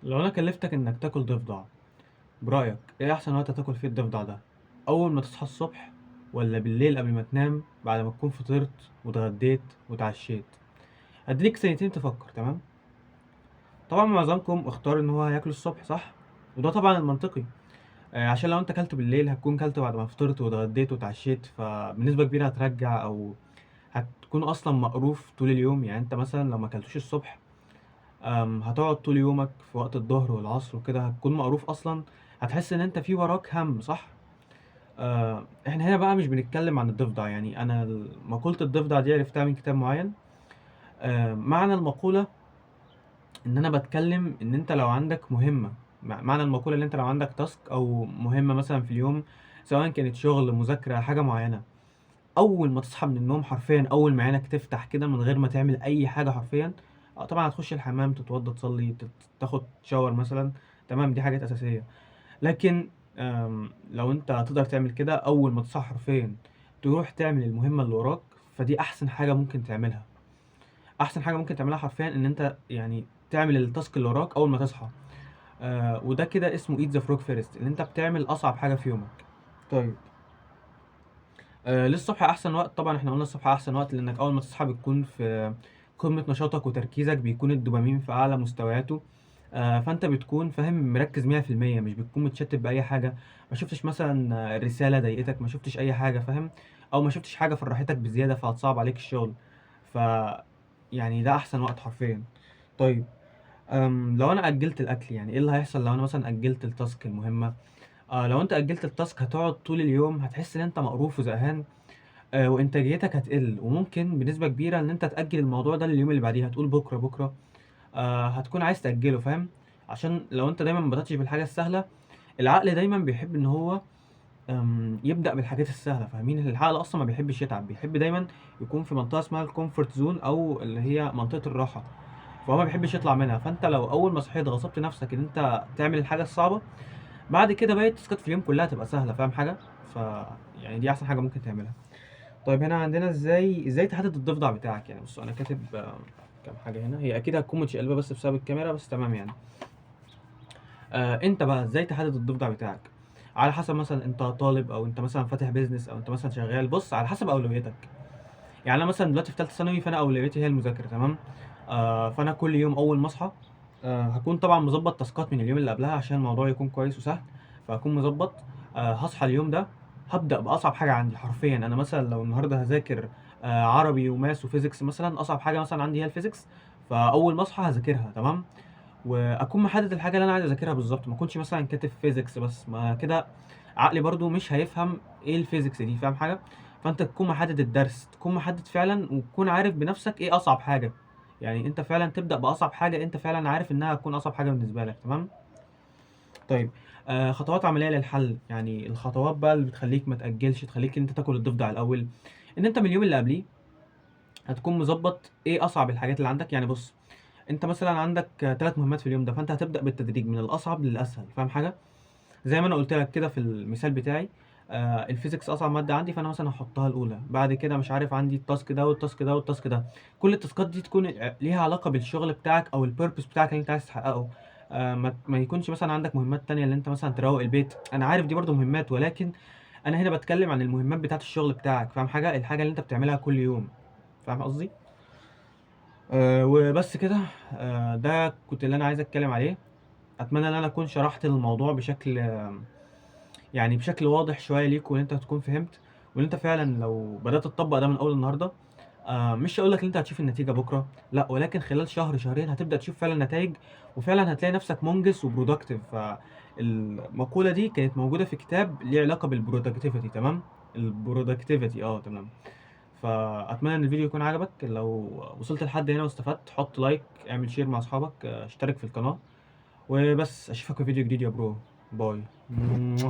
لو أنا كلفتك إنك تاكل ضفدع، برأيك إيه أحسن وقت تاكل فيه الضفدع ده؟ أول ما تصحى الصبح ولا بالليل قبل ما تنام بعد ما تكون فطرت واتغديت واتعشيت؟ هديلك ثانيتين تفكر. تمام؟ طبعا معظمكم اختار إن هو هياكله الصبح، صح؟ وده طبعا المنطقي، عشان لو أنت كلته بالليل هتكون كلته بعد ما فطرت واتغديت واتعشيت، فبنسبة كبيرة هترجع أو هتكون أصلا مقروف طول اليوم. يعني أنت مثلا لو ما كلتوش الصبح هتقعد طول يومك في وقت الظهر والعصر وكده هتكون مقروف أصلا، هتحس إن أنت في وراك هم، صح؟ إحنا هنا بقى مش بنتكلم عن الضفدع، يعني أنا مقولة الضفدع دي عرفتها من كتاب معين. معنى المقولة إن أنا بتكلم إن أنت لو عندك مهمة، معنى المقولة إن أنت لو عندك task أو مهمة مثلا في اليوم، سواء كانت شغل، مذاكرة، حاجة معينة، أول ما تصحى من النوم حرفيا أول ما عينك تفتح كده من غير ما تعمل أي حاجة حرفيا، طبعا هتخش الحمام، تتوضى، تصلي، تاخد shower مثلا، تمام، دي حاجات أساسية. لكن لو أنت هتقدر تعمل كده أول ما تصحى حرفيا تروح تعمل المهمة اللي وراك، فدي أحسن حاجة ممكن تعملها. أحسن حاجة ممكن تعملها حرفيا إن أنت يعني تعمل ال task اللي وراك أول ما تصحى. وده كده اسمه eat the frog first، إن أنت بتعمل أصعب حاجة في يومك. طيب ليه الصبح أحسن وقت؟ طبعا إحنا قلنا الصبح أحسن وقت لأنك أول ما تصحى بتكون في قمة نشاطك وتركيزك، بيكون الدوبامين في أعلى مستوياته، فأنت بتكون فاهم مركز 100%، مش بتكون متشتت بأي حاجة، ما شفتش مثلا رسالة ضايقتك، ما شفتش أي حاجة، فاهم؟ أو ما شفتش حاجة فرحتك بزيادة فهتصعب عليك الشغل. ف يعني ده أحسن وقت حرفيا. طيب لو أنا أجلت الأكل، يعني إيه اللي هيحصل لو أنا مثلا أجلت ال task المهمة؟ لو أنت أجلت ال task هتقعد طول اليوم هتحس إن أنت مقروف وزهقان، وإنتاجيتك هتقل، وممكن بنسبة كبيرة إن أنت تأجل الموضوع ده لليوم اللي بعديه، هتقول بكرة بكرة، هتكون عايز تأجله، فاهم؟ عشان لو أنت دايما ما بدأتش بالحاجة السهلة، العقل دايما بيحب إن هو يبدأ بالحاجات السهلة، فاهمين؟ العقل أصلا ما بيحبش يتعب، بيحب دايما يكون في منطقة اسمها ال comfort zone أو اللي هي منطقة الراحة، فهو ما بيحبش يطلع منها. فأنت لو أول ما صحيت غصبت نفسك إن أنت تعمل الحاجة الصعبة، بعد كده باقي التاسكات في اليوم كلها تبقى سهلة، فاهم حاجة؟ ف يعني دي أحسن حاجة ممكن تعملها. طيب هنا عندنا ازاي تحدد الضفدع بتاعك. يعني بصوا انا كاتب كام حاجة هنا، هي اكيد هتكون متشقلبه بس بسبب الكاميرا، بس تمام يعني. انت بقى ازاي تحدد الضفدع بتاعك؟ على حسب مثلا انت طالب او انت مثلا فاتح business او انت مثلا شغال، بص على حسب اولوياتك. يعني انا مثلا دلوقتي في ثالثة ثانوي، فانا اولويتي هي المذاكرة، تمام؟ فانا كل يوم اول ما اصحى، هكون طبعا مظبط تاسكات من اليوم اللي قبلها عشان الموضوع يكون كويس وسهل، فهكون مظبط. هصحى اليوم ده هبدأ بأصعب حاجة عندي حرفيا. أنا مثلا لو النهاردة هذاكر عربي و math و physics مثلا، أصعب حاجة مثلا عندي هي ال physics، فأول ما أصحى هذاكرها، تمام؟ وأكون محدد الحاجة اللي أنا عايز أذاكرها بالظبط، ما أكونش مثلا كاتب physics بس، ما كده عقلي برضو مش هيفهم إيه ال physics دي، فاهم حاجة؟ فأنت تكون محدد الدرس، تكون محدد فعلا، وتكون عارف بنفسك إيه أصعب حاجة. يعني أنت فعلا تبدأ بأصعب حاجة أنت فعلا عارف إنها هتكون أصعب حاجة بالنسبة لك، تمام؟ طيب خطوات عملية للحل، يعني الخطوات بقى اللي بتخليك ما تأجلش، تخليك انت تاكل الضفدع الأول، ان انت من اليوم اللي قبليه هتكون مظبط ايه اصعب الحاجات اللي عندك. يعني بص انت مثلا عندك 3 مهمات في اليوم ده، فانت هتبدأ بالتدريج من الأصعب للأسهل، فاهم حاجة؟ زي ما انا قلت لك كده في المثال بتاعي، ال physics اصعب مادة عندي، فانا مثلا هحطها الأولى، بعد كده مش عارف عندي ال task ده وال task ده وال task ده، كل التاسكات دي تكون ليها علاقة بالشغل بتاعك او ال purpose بتاعك اللي انت عايز تحققه. ما يكونش مثلا عندك مهمات تانية اللي انت مثلا تروق البيت، انا عارف دي برضو مهمات، ولكن انا هنا بتكلم عن المهمات بتاعت الشغل بتاعك، فاهم حاجة؟ الحاجة اللي انت بتعملها كل يوم، فاهم قصدي؟ وبس كده. ده كنت اللي انا عايز اتكلم عليه. اتمنى ان انا اكون شرحت الموضوع بشكل واضح شوية ليك، وان انت تكون فهمت، وان انت فعلا لو بدأت تطبق ده من اول النهارده، مش هقول لك ان انت هتشوف النتيجة بكرة، لا، ولكن خلال شهر شهرين هتبدأ تشوف فعلا نتائج، وفعلا هتلاقي نفسك منجز و productive. فالمقولة دي كانت موجودة في كتاب ليه علاقة بال productivity، تمام؟ ال productivity، تمام. فأتمنى إن الفيديو يكون عجبك. لو وصلت لحد هنا واستفدت حط like، اعمل share مع أصحابك، اشترك في القناة، وبس. أشوفك في فيديو جديد يا bro. bye.